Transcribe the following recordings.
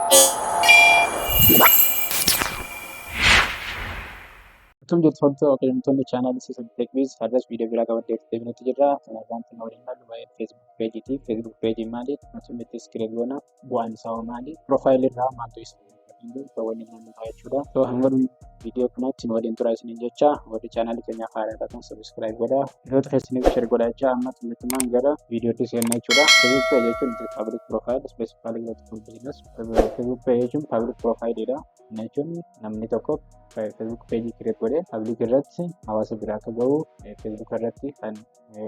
Akkam jirtu hordoftoota hordoftoonni chaanaalii Sisan Teekbiz, har'as viidiyoo biraa qabadhee deebinutti jirra. Kanaaf wanti nu waliin ilaallu waa'ee Facebook peejiiti. Facebook peejiin maali? Wanti nuti create goona, bu'aan isaa hoo maali? Piroofaayilii irraa maaltu isa waliin ilaallu ta'a jechuudha. So hanga viidiyoo kanaatti nu waliin turaa isiniin jecha, warri chaanaalii keenyaaf haaraa taatan subscribe godhaa. Hiriyoota keessaniif share godhaa jecha, amma kallattumaan gara viidiyootti seenna jechuudha. Facebook page jechuun public profile specifically for business. Facebook page jechuun public profile dha. Kana jechuun namni tokko Facebook page create godhee public irratti hawaasa bira akka gahu, Facebook irratti kan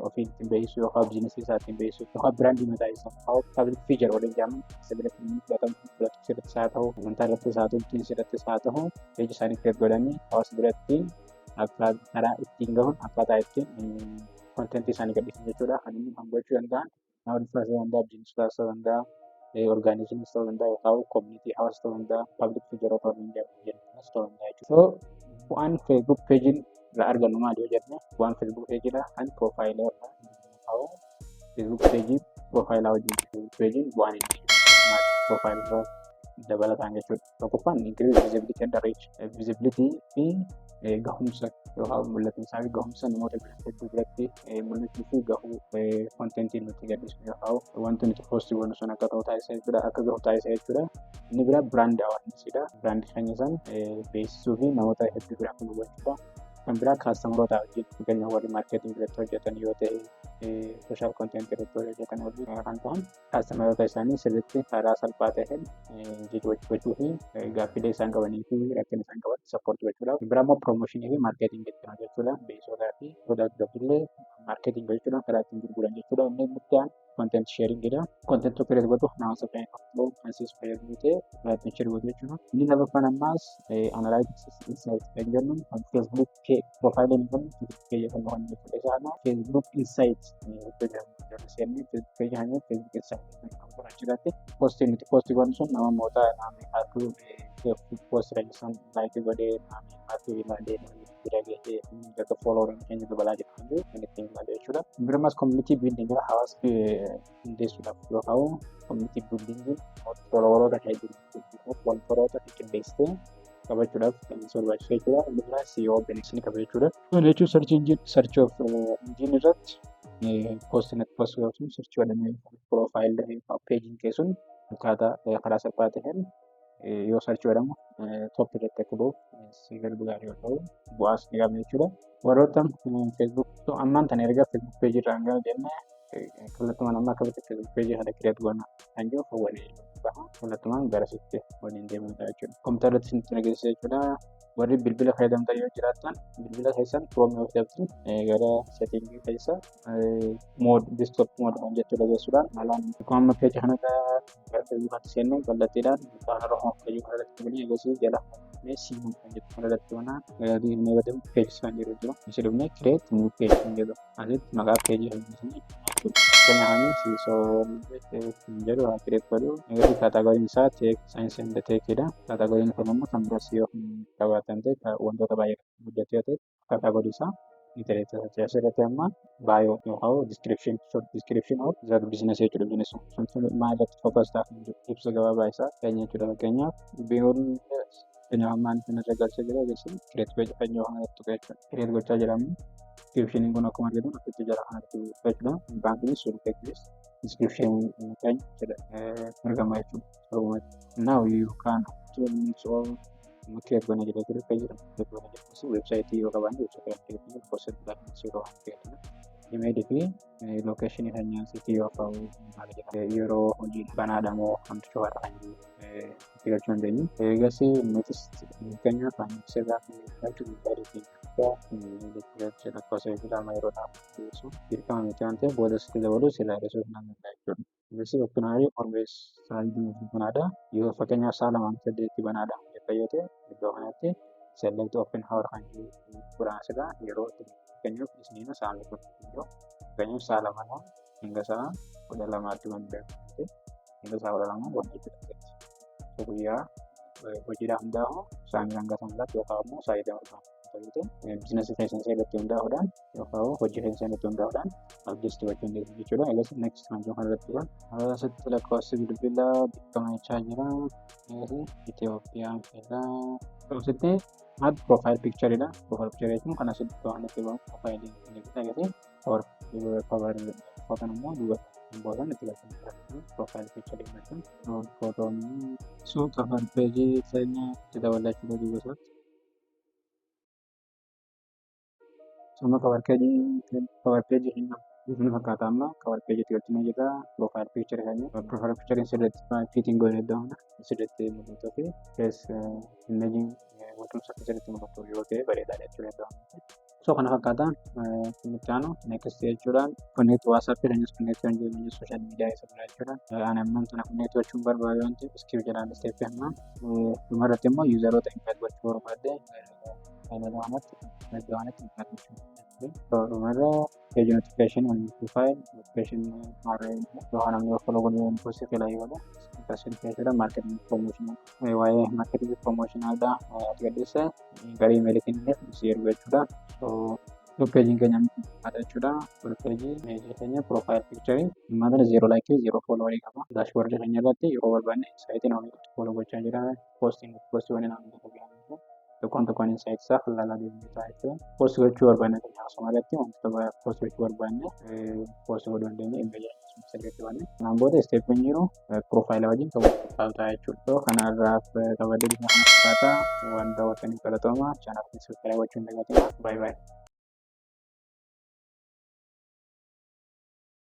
ofii ittiin beeksisuu yookaan biizinasii isaa ittiin beeksisuu yookaan biraandii mataa isaa yookaan public figure waliin jedhaman isa biratti namni fudhatamu fudhatu irrattis haa ta'u, amantaa irrattis haa ta'u, business irrattis haa ta'u, page isaanii create godhanii hawaasa biratti akka karaa ittiin gahuun akkaataa ittiin content isaanii gadhiisan jechuudha. Kan inni kan gochuu danda'an nama dhuunfaa ta'uu danda'a, business ta'uu danda'a, organization ta'uu danda'a yookaan community hawaasa ta'uu danda'a, public figure waliin jedhamu ta'uu danda'a jechuudha. So bu'aan Facebook page irraa argannu maali yoo jenne, bu'aan Facebook page irraa kan profile irraa ta'u, Facebook page profile wajjin Facebook page bu'aan inni maali profile irraa dabalataan jechuudha. Tokkoffaan, increase visibility and reach. Visibility fi gahumsa yookaan mul'atinsaa fi gahumsa namoota hedduu biratti mul'achuu fi gahuu contentii nuti gadhiisnu yookaan wanti nuti post goonu sun akka ta'u taasisa jechuudha. Akka gahu taasisa jechuudha. Inni biraa brand awareness dha. Brand keenya san beeksisuu fi namoota hedduu bira akka gochuudha. Kan biraa customeroota wajjin, fakkeenyaaf warri marketing irratti hojjetan yoo ta'e, social content irratti hojjetan warri kan ta'an, customeroota isaanii sirriitti karaa salphaa ta'een gochuu fi gaaffilee isaan qabanii fi rakkina isaan qaban support gochuudha. Biraa immoo promotionii fi marketing ittiin hojjechuudha. Beeksisotaa fi product illee marketing gochuudhaan karaa ittiin gurguran jechuudha. Inni guddaan content sharing dha. Content tokko create godhu hawaasa fayyadu kan siis fayyadu ta'e karaa ittiin share godhu jechuudha. Inni lammaffaan ammaas analytics insight kan jennu, kan Facebook profile hin qabne Facebook page kan kan jechuudha. Isa kana Facebook insight iddoo jedhamu jala seennee Facebook page kan Facebook insight kan qabu achirratti post nuti post goonu sun nama moota nama meeqaatu post kan san like godhee, nama meeqaatu ilaalee, nama bira gahee, bakka follower keenya dabalaa jira kan jiru kan ittiin ilaalu jechuudha. Birmas community building, hawaasa hundeessuudhaaf yookaan community building, followeroota hedduu followeroota qindeessitee qabachuudhaaf kan isa barbaachisu jechuudha. Inni biraa SEO benefit qaba jechuudha. Kun jechuun search engine, search of engine irratti post natti post godhu search godhamee profile page keessun akkaataa karaa salphaa ta'een yoo search godhamu top irratti akka bahuuf si gargaaru yoo ta'u, bu'aas ni qaba jechuudha. Warroota Facebook ammaan tana erga Facebook page irraa gara jenne, kallattumaan amma akkamitti Facebook page kana create goona kan jiru waliin baha, kallattumaan garasitti waliin deemuu jechuudha. Kompiitara irratti isinitti agarsiisa jechuudha. Warri bilbila fayyadamtan yoo jiraattan, bilbila keessan Chrome yoo fayyadamtan, gara settingii keessa mode, desktop mode kan jechuudha geessuudhaan malaan akkuma amma page kana gara Facebookaatti seenne, kallattiidhaan kanarra home page kana irratti bulee, eegasii jala see kan jettu kana irratti banaa gara diinee badamu pages kan jedhu jira. Isa dhufnee create new page kan jedhu asitti maqaa page kan fakkeenyaaf siisoo kan jedhu haa create godhu. Eegasii categoryn isaa tech, science and techidha. Categoryn kun immoo kan biras yoo qabaatan ta'e, wantoota baay'ee guddatu yoo ta'e, category isaa ni ta'e. Asirratti amma bio yookaan description, short description of the business jechuudha. Business sun maal irratti focus ta'a kan jedhu ibsa gabaabaa isaa keenya jechuudha. Fakkeenyaaf biiroon fakkeenyaaf ammaan kanarra galchee jira, eegasii create page kan jedhu kanarratti tuqee jechuudha. Create gochaa jedhamu. Descriptioniin kun akkuma argitan asitti jala kanatti jechuudha. Baankii sun teeknis description keenya jedha argama jechuudha. Now you can all create goona jira jechuudha. Page create goona jira. Website yoo qabaanne, website create goona, post yoo qabaanne create goona. Email fi location keenya, city yookaan maal jedhama, yeroo hojii banaadha moo kamtu cufaadha kan jiru itti galchuu dandeenyu. Eegasii nutis fakkeenyaaf sirraa galchuu barbaadu keenya lakkoofsa bilbilaa amma yeroodhaaf dhiyeessu dirqama miti waan ta'eef, booda sitti dabaluu sirraa hir'isuu nan danda'a jechuudha. Eegasii open hour always, sa'aatii banaadha. Yoo fakkeenyaaf sa'a 2 8 banaadha jetta yoo ta'e, iddoo kanatti select open hour kan jiru godhan asirraa yeroo fakkeenyaaf isniina sa'a 1, fakkeenyaaf sa'a 2 hanga sa'a 12tti waan beekamu, hanga sa'a 12 waan jechuudha. Guyyaa hojiidhaaf hundaa'u sa'a hanga sa'a 2tti yookaan immoo sa'a 2 ta'u ta'e, business keessan irratti hundaa'uudhaan yookaan hojii keessan irratti hundaa'uudhaan adjust gochuu dandeessu jechuudha. Egas next kan jiru kanarratti kun asitti lakkoofsi bilbilaa beekamachaa jira. Egas Itoophiyaan fedhaa. Asitti add profile picture dha. Profile picture jechuun kan asitti waan itti bahu profile egas cover photon immoo duuba boodan itti galchuu, profile picture jechuun footoon sun cover page keenya itti dabalachuu duuba isaatti. Amma cover page keenya fakkaata. Amma cover page itti galchinee jirra. Profile picture keenya, profile picture sirriitti fitting goone, iddoo kana sirriitti mul'atuu fi face image wantoota sirriitti mul'atu yoo ta'e bareedaadha jechuudha iddoo kanatti. So kana fakkaata. Inni aanu next jechuudhaan connect WhatsApp keenyas, connect kan jedhamu social media isa biraa jechuudha. Ani ammaan tana connect gochuun barbaadu waan ta'eef skip jedhaan step amma. Dhumarratti immoo useroota invite gochuu barbaadde iddoo kanatti invite gochuu barbaadde. Dhumarra page notification on profile notification yookaan namni follow godhuu post fila yoo godhe akkasiin jechuudha. Marketing promotion, waa'ee marketing promotion addaa ati gadhiise gara email kennineef si ergu jechuudha. So pageiin keenya fakkaata jechuudha. Page page keenya profile picture maal zero like, zero follower qaba. Dashboard keenya irratti yeroo barbaanne insight namni follow gochaa jira. Posting postiiwwan namni tokko tokkoon tokkoon insight isaa ilaalaa deemuu ta'a jechuudha. Post gochuu barbaanne keenya asuma irratti wantoota post gochuu barbaanne post godhuu dandeenya, image sirriitti banne. Kanaan booda stepiin jiru profile wajjin kan wal fakkaatu ta'a jechuudha. So kanarraaf qabadee dhufuu kana fakkaata. Waan daawwattaniif galatooma. Channel subscribe gochuu hin dagatinaa. Bye bye.